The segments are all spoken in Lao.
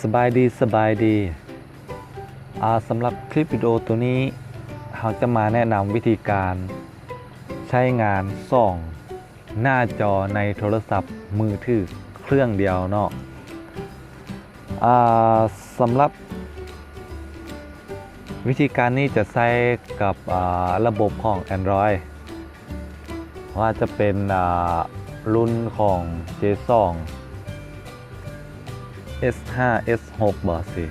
ສະບາຍດີ ສະບາຍດີ. ອາ ສຳລັບຄລິບວິດີໂອໂຕນີ້ ເຮົາຈະມາແນະນຳວິທີການໃຊ້ງານສອງໜ້າຈໍໃນໂທລະສັບມືຖືເຄື່ອງດຽວເນາະ. ອາ ສຳລັບວິທີການນີ້ຈະໃຊ້ກັບ ອາ ລະບົບຂອງ Android ວ່າຈະເປັນ ອາ ລຸ້ນຂອງ J ສອງ S ຫ້າ S ຫົກ ບໍ ຊິ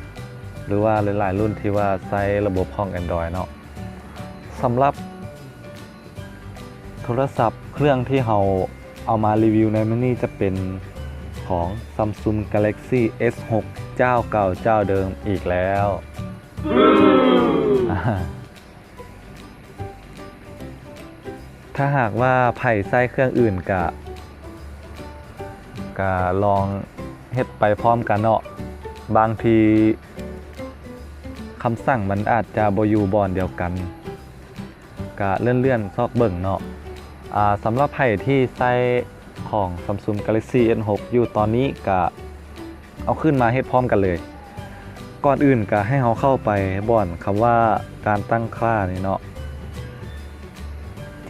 ຫຼືວ່າຫຼາຍໆລຸ້ນທີ່ວ່າໃຊ້ລະບົບຂອງ Android ເນາະ. ສຳລັບໂທລະສັບເຄື່ອງທີ່ເຮົາເອົາມາຣີວິວໃນມື້ນີ້ຈະເປັນຂອງ Samsung Galaxy S ຫົກ ເຈົ້າເກົ່າເຈົ້າເດີມອີກແລ້ວ. ຖ້າຫາກວ່າໃຜໃຊ້ເຄື່ອງອື່ນກະ ກະລອງເຮັດໄປພ້ອມກັນເນາະ. ບາງທີຄຳສັ່ງມັນອາດຈະບໍ່ຢູ່ບ່ອນດຽວກັນ ກະເລື່ອນໆຊອກເບິ່ງເນາະ. ອາ ສຳລັບໃຜທີ່ໃຊ້ຂອງ Samsung Galaxy S ຫົກ ຢູ່ຕອນນີ້ກະ ເອົາຂຶ້ນມາເຮັດພ້ອມກັນເລີຍ. ກ່ອນອື່ນກະໃຫ້ເຮົາເຂົ້າໄປບ່ອນຄຳວ່າການຕັ້ງຄ່ານີ້ເນາະ.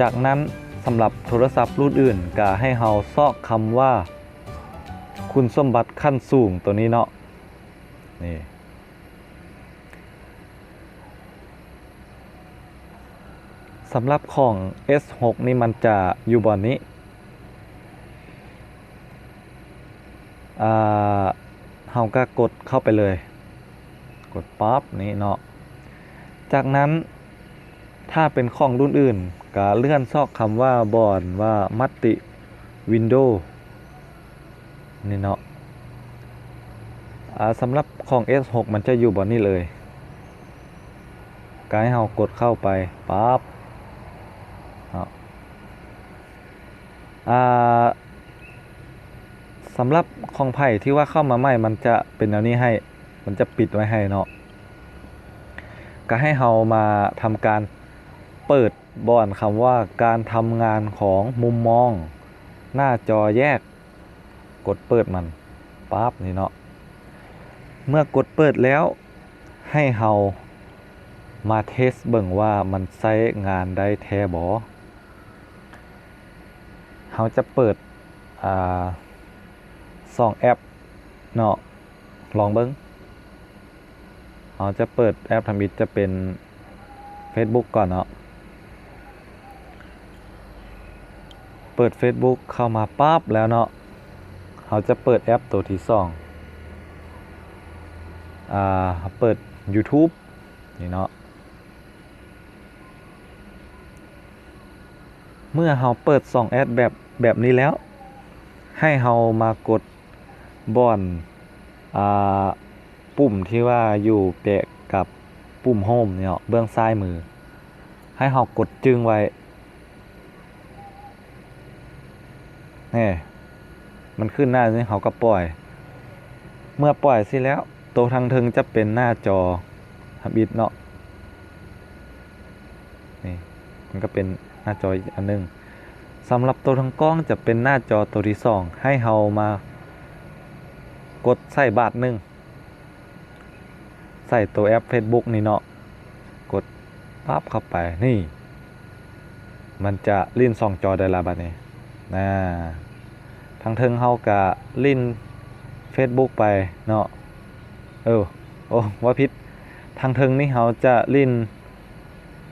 ຈາກນັ້ນສຳລັບໂທລະສັບລຸ້ນອື່ນກະໃຫ້ເຮົາຊອກຄຳວ່າຄຸນສົມບັດຂັ້ນສູງໂຕນີ້ເນາະ. ນີ້ ສຳລັບຂອງ S ຫົກ ນີ້ມັນຈະຢູ່ບ່ອນນີ້. ອາ ເຮົາກະກົດເຂົ້າໄປເລີຍ ກົດປັບນີ້ເນາະ. ຈາກນັ້ນຖ້າເປັນຂອງລຸ້ນອື່ນກະເລື່ອນຊອກຄຳວ່າບ່ອນວ່າ Multi Window ນີ້ເນາະ. ອາ ສຳລັບຂອງ S ຫົກ ມັນຈະຢູ່ບ່ອນນີ້ເລີຍ ກະໃຫ້ເຮົາກົດເຂົ້າໄປປັບເນາະ. ອາ ສຳລັບຂອງໃຜທີ່ວ່າເຂົ້າມາໃໝ່ ມັນຈະເປັນແນວນີ້ໃຫ້ ມັນຈະປິດໄວ້ໃຫ້ເນາະ. ກະໃຫ້ເຮົາມາທຳການເປີດບ່ອນຄຳວ່າການທຳງານຂອງມຸມມອງໜ້າຈໍແຍກ ກົດເປີດມັນປັບນີ້ເນາະ. ເມື່ອກົດເປີດແລ້ວ ໃຫ້ເຮົາມາເທສເບິ່ງວ່າມັນໃຊ້ງານໄດ້ແທ້ບໍ່. ເຮົາຈະເປີດ ອາ ສອງແອັບເນາະ ລອງເບິ່ງ. ເຮົາຈະເປີດແອັບທຳອິດຈະເປັນ Facebook ກ່ອນເນາະ. ເປີດ Facebook ເຂົ້າມາປັບແລ້ວເນາະ ເຮົາຈະເປີດແອັບໂຕທີສອງ ອາ ເຮົາເປີດ YouTube ນີ້ເນາະ. ເມື່ອເຮົາເປີດສອງແອັບແບບ ແບບນີ້ແລ້ວ ໃຫ້ເຮົາມາກົດບ່ອນ ອາ ປຸ່ມທີ່ວ່າຢູ່ແປະກັບປຸ່ມ Home ນີ້ເນາະ ເບື້ອງຊ້າຍມື ໃຫ້ເຮົາກົດຈຶ້ງໄວ້. ແນ່ ມັນຂຶ້ນໜ້ານີ້ ເຮົາກໍປ່ອຍ. ເມື່ອປ່ອຍຊິແລ້ວ ໂຕທາງເທິງຈະເປັນໜ້າຈໍທຳອິດເນາະ. ນີ້ ມັນກໍເປັນໜ້າຈໍອີກອັນໜຶ່ງ. ສຳລັບໂຕທາງກ້ອງຈະເປັນໜ້າຈໍໂຕທີສອງ ໃຫ້ເຮົາມາກົດໃສ່ບາດໜຶ່ງ. ໃສ່ໂຕແອັບ Facebook ນີ້ເນາະ ກົດປັບເຂົ້າໄປ ນີ້ ມັນຈະຫຼິ້ນສອງຈໍໄດ້ລະບາດນີ້. ອາ ທາງເທິງເຮົາກະຫຼິ້ນ Facebook ໄປເນາະ. ເອີ ໂອ້ ເວົ້າຜິດ ທາງເທິງນີ້ເຮົາຈະຫຼິ້ນ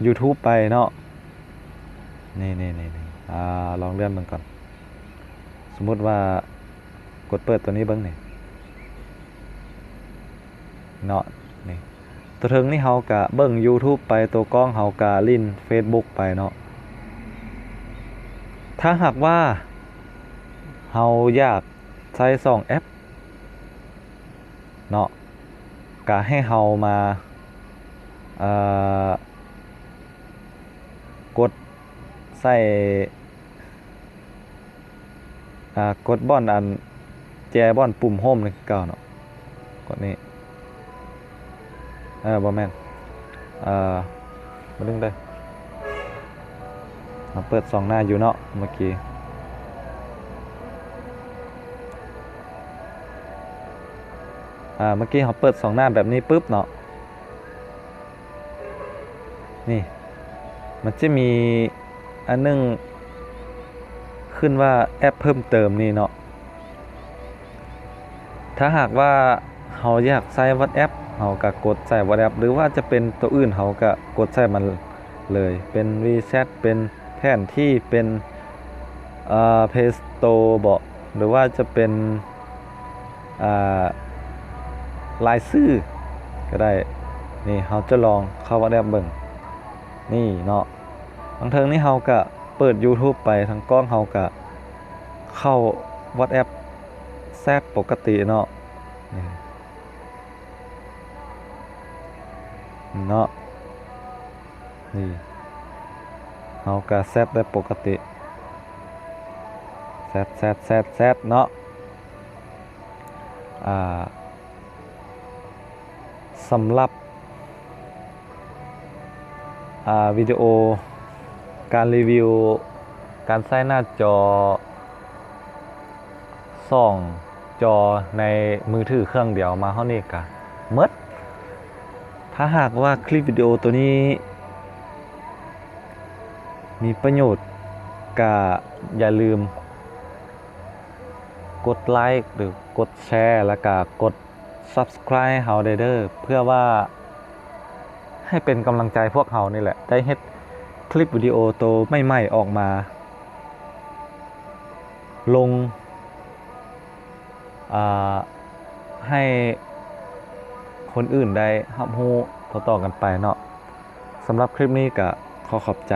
YouTube ໄປເນາະ. ນີ້ໆໆ ອາ ລອງເລື່ອນເບິ່ງກ່ອນ. ສົມມຸດວ່າກົດເປີດໂຕນີ້ເບິ່ງນີ້ເນາະ ນີ້ ໂຕເທິງນີ້ເຮົາກະເບິ່ງ YouTube ໄປ ໂຕກ້ອງເຮົາກະຫຼິ້ນ Facebook ໄປເນາະ. ຖ້າຫາກວ່າເຮົາຢາກໃຊ້ສອງແອັບ ເນາະ ກະໃຫ້ເຮົາມາ ເອີ ກົດໃສ່ ອາ ກົດບ່ອນອັນແຈ ບ່ອນປຸ່ມ Home ນີ້ຄືເກົ່າເນາະ. ກົດນີ້ ເອີ ບໍ່ແມ່ນ ເອີ ມາດຶງເດີ ເຮົາເປີດສອງໜ້າຢູ່ເນາະ ເມື່ອກີ້. ອ່າ ເມື່ອກີ້ເຮົາເປີດສອງໜ້າແບບນີ້ປຶບເນາະ ນີ້ ມັນຈະມີອັນໜຶ່ງຂຶ້ນວ່າແອັບເພີ່ມເຕີມນີ້ເນາະ. ຖ້າຫາກວ່າເຮົາຢາກໃຊ້ WhatsApp ເຮົາກະກົດໃສ່ WhatsApp ຫຼືວ່າຈະເປັນໂຕອື່ນເຮົາກະກົດໃສ່ມັນເລີຍ ເປັນ WeChat ເປັນແຜນທີ່ ເປັນ ເອີ Play Store ບໍ ຫຼືວ່າຈະເປັນ ອ່າ ລາຍຊື່ກະໄດ້. ນີ້ເຮົາຈະລອງເຂົ້າ WhatsApp ເບິ່ງ ນີ້ເນາະ. ທາງເທິງນີ້ເຮົາກະເປີດ YouTube ໄປ ທາງກ້ອງເຮົາກະເຂົ້າ WhatsApp ແຊັດປົກກະຕິເນາະ ນີ້ເນາະ. ນີ້ ເຮົາກະແຊັດໄດ້ປົກກະຕິ ແຊັດ ແຊັດ ແຊັດ ແຊັດເນາະ. ອ່າ ສຳລັບ ອ່າ ວິດີໂອການຣີວິວການໃຊ້ໜ້າຈໍສອງຈໍໃນມືຖືເຄື່ອງດຽວມາຮອດນີ້ກະໝົດ. ຖ້າຫາກວ່າຄລິບວິດີໂອໂຕນີ້ມີປະໂຫຍດ ກະຢ່າລືມກົດໄລ ຫຼື ກົດແຊ ແລ້ວກະກົດ Subscribe ເຮົາແດ່ເດີ ເພື່ອວ່າໃຫ້ເປັນກຳລັງໃຈພວກເຮົານີ້ແຫຼະ ໄດ້ເຮັດຄລິບວິດີໂອໂຕໃໝ່ໆອອກມາລົງ ອ່າ ໃຫ້ຄົນອື່ນໄດ້ຮັບຮູ້ຕໍ່ໆກັນໄປເນາະ. ສຳລັບຄລິບນີ້ກະຂໍຂອບໃຈ.